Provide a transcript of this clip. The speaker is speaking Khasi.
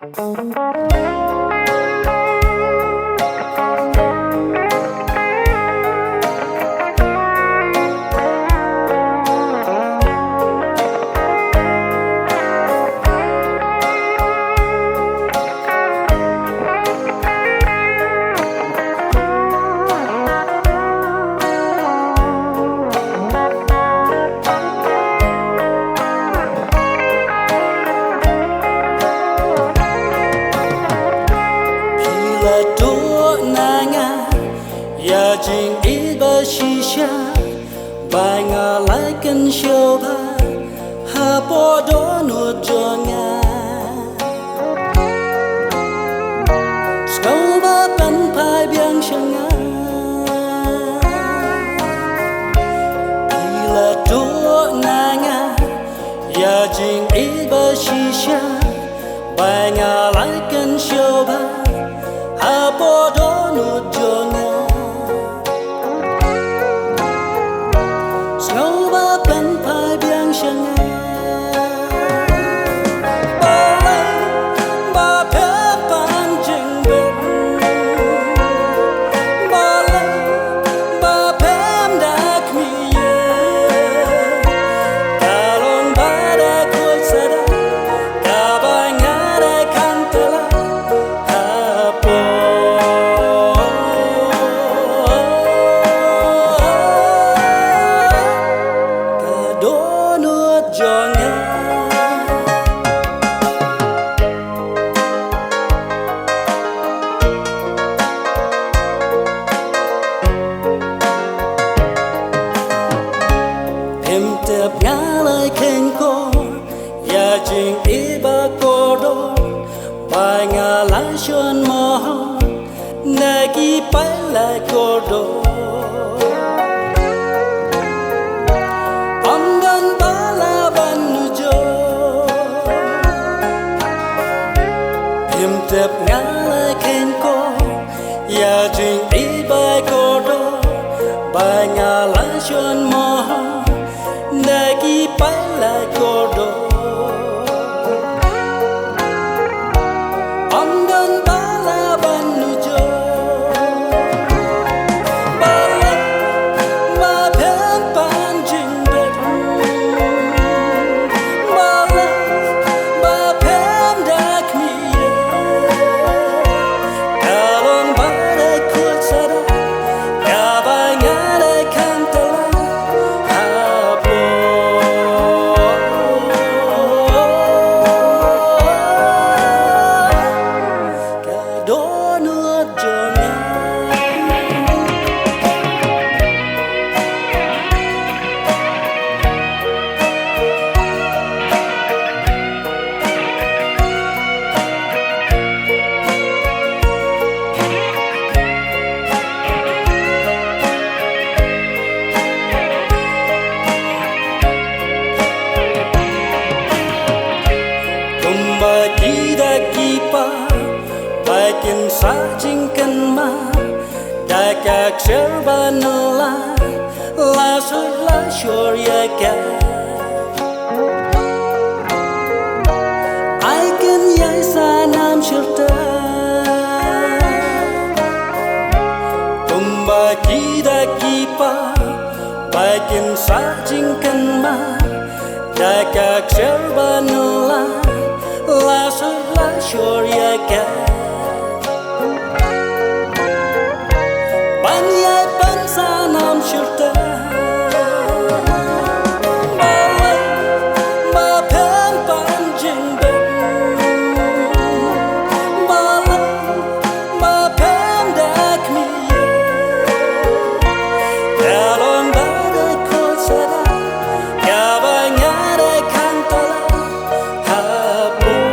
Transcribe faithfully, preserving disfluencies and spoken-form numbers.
Phi la duh na nga ïa jingïeit ba shisha, ba nga la kynshew bha hapoh dohnud jong nga. Sngewbha pynphai biang sha nga. Phi la duh na nga ïa jingïeit ba shisha, ba nga la kynshew bha hapoh dohnud jong nga. Sngewbha pynphai biang sha nga. Balei ba phi pan jingbit? Balei ba phim da khmih ïa? Ka long ba da khuid sa da kaba nga da khang tala hapoh ka dohnud jong nga. Phim tip nga la kheiñ kor ïa jingïeit ba kordor, ba nga la shon moh na ki paidbah kordor. Ym don ba lah ban nujor. Phim tip nga la kheiñ kor ïa jingïeit ba kordor, ba nga la shon moh na ki paidbah kordor. Ym don ba lah ban nujor. Balei ba phim pan jingbit? Balei ba phim da khmih ïa? Ka long ba da khuid sa da kaba nga da khang tala hapoh ka dohnud jong nga. Kumba ki da ki par ba kin sah jingkynmaw, da ka ksiar ba nylla la soi la shor ïa ka. Ai kynjai sa nam shirta. Kumba ki da ki par ba kin sah jingkynmaw, da ka ksiar ba nylla la soi la shor ïa ka. Ban ïai pan sa nam shirta. Balei ba phim pan jingbit? Balei ba phim da khmih ïa? Ka long ba da khuid sa da kaba nga da khang tala hapoh